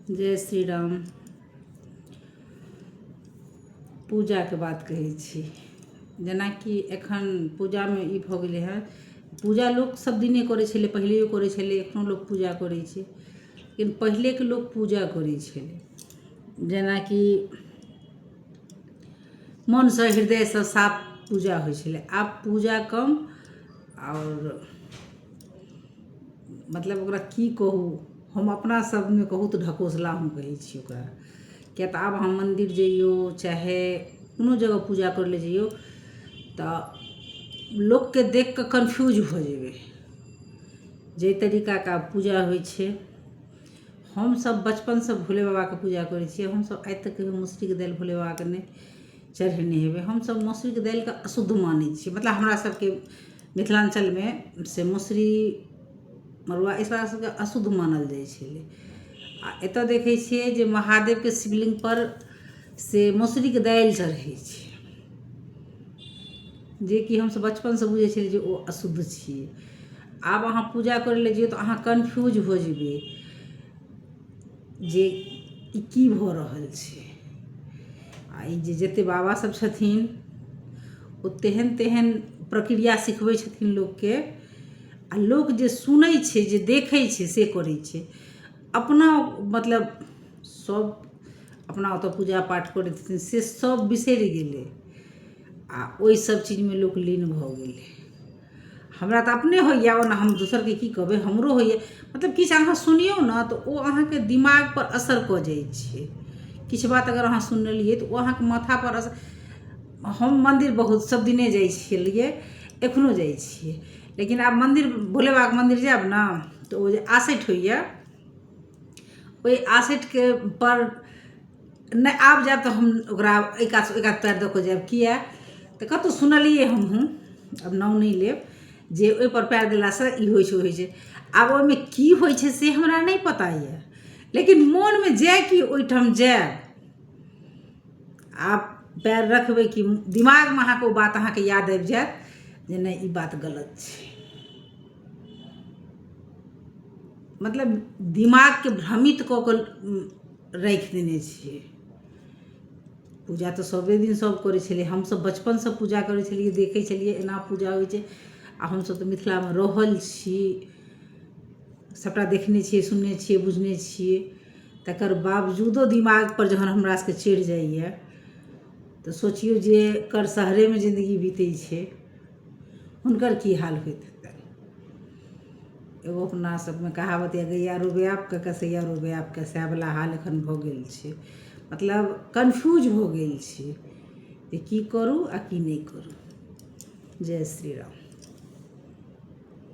जय श्री राम। पूजाके बात कहै छी, जेनाकि एखन पूजामे ई भऽ गेलै हँ। पूजा लोक सब दिने करै छलै, पहिलैयो करै छलै, एखनो लोक पूजा करै छै, लेकिन पहिलेके लोक पूजा करै छलै जेनाकि मोनसँ हृदयसँ साफ पूजा होइ छलै। आब पूजा कम आओर मतलब ओकरा की कहू, हम अपना शब्दमे कहू तऽ ढकोसला हम कहै छी ओकरा, किएक तऽ आब अहाँ मन्दिर जइयौ चाहे कोनो जगह पूजा करै लए जइयौ तऽ लोकके देख कऽ कन्फ्यूज भऽ जेबै, जाहि तरीकाके आब पूजा होइ छै। हमसभ बचपनसँ भोले बाबाके पूजा करै छियै। हमसभ आइ तक कहियो मसुरीके दालि भोले बाबाके नहि चढ़ेने हेबै। हमसभ मसुरीके दालिके अशुद्ध मानै छियै। मतलब हमरा सभके मिथिलाञ्चलमे से मसुरी, मड़ुआ ई सबके अशुद्ध मानल जाइ छलै। आ एतऽ देखै छियै जे महादेवके शिवलिंग पर से मसुरीके दालि चढ़ै छै, जेकि हमसभ बचपनसँ बुझै छलियै जे ओ अशुद्ध छियै। आब अहाँ पूजा करै लए जइयौ तऽ अहाँ कन्फ्यूज भऽ जेबै जे ई की भऽ रहल छै। आ ई जे जतेक बाबासभ छथिन, ओ तेहन तेहन प्रक्रिया सिखबै छथिन लोकके, आ लोक जे सुनै छै, जे देखै छै, से करै छै अपना। मतलब सभ अपना ओतऽ पूजा पाठ करै छथिन, से सभ बिसरि गेलै आ ओहि सभ चीजमे लोक लीन भऽ गेलै। हमरा तऽ अपने होइए, ओना हम दोसरके की कहबै, हमरो होइए। मतलब किछु अहाँ सुनियौ ने तऽ ओ अहाँके दिमागपर असर कऽ जाइ छै। किछु बात अगर अहाँ सुनलियै तऽ ओ अहाँके माथापर असर। हम मन्दिर बहुत सब दिने जाइ छलियै, एखनो जाइ छियै, लेकिन आब मन्दिर, भोले बाबाके मन्दिर जायब ने तऽ ओ जे आसठि होइए, ओहि आसठिके पर नहि आब जायब तऽ हम ओकरा एहि कातसँ ओहि कात पएर दऽ कऽ जायब। किए तऽ कतहु सुनलियै हमहूँ, आब नाम नहि लेब, जे ओहिपर पएर देलासँ ई होइ छै, ओ होइ छै। आब ओहिमे की होइ छै से हमरा नहि पता यए, लेकिन मोनमे जाय कि ओहिठाम जायब आब पएर रखबै कि दिमागमे अहाँके ओ बात अहाँके याद आबि जायत जे नहि, ई बात गलत छै। मतलब दिमागके भ्रमित कऽ कऽ राखि देने छियै। पूजा तऽ सभे दिन सभ करै छलै। हमसभ बचपनसँ पूजा करै छलियै, देखै छलियै एना पूजा होइ छै। आ हमसभ तऽ मिथिलामे रहल छी, सभटा देखने छियै, सुनने छियै, बुझने छियै। तकर बावजूदो दिमागपर जहन हमरा सभके चढ़ि जाइए तऽ सोचियौ जे एकर शहरेमे जिन्दगी बीतै छै, हुनकर की हाल होइत हेतनि। एगो अपना सबमे कहावत यऽ, गैया रोबे आपके, कसैया रोबे आपके, सएह वला हाल एखन भऽ गेल छै। मतलब कन्फ्यूज भऽ गेल छी जे की करू आ की नहि करू। जय श्री राम।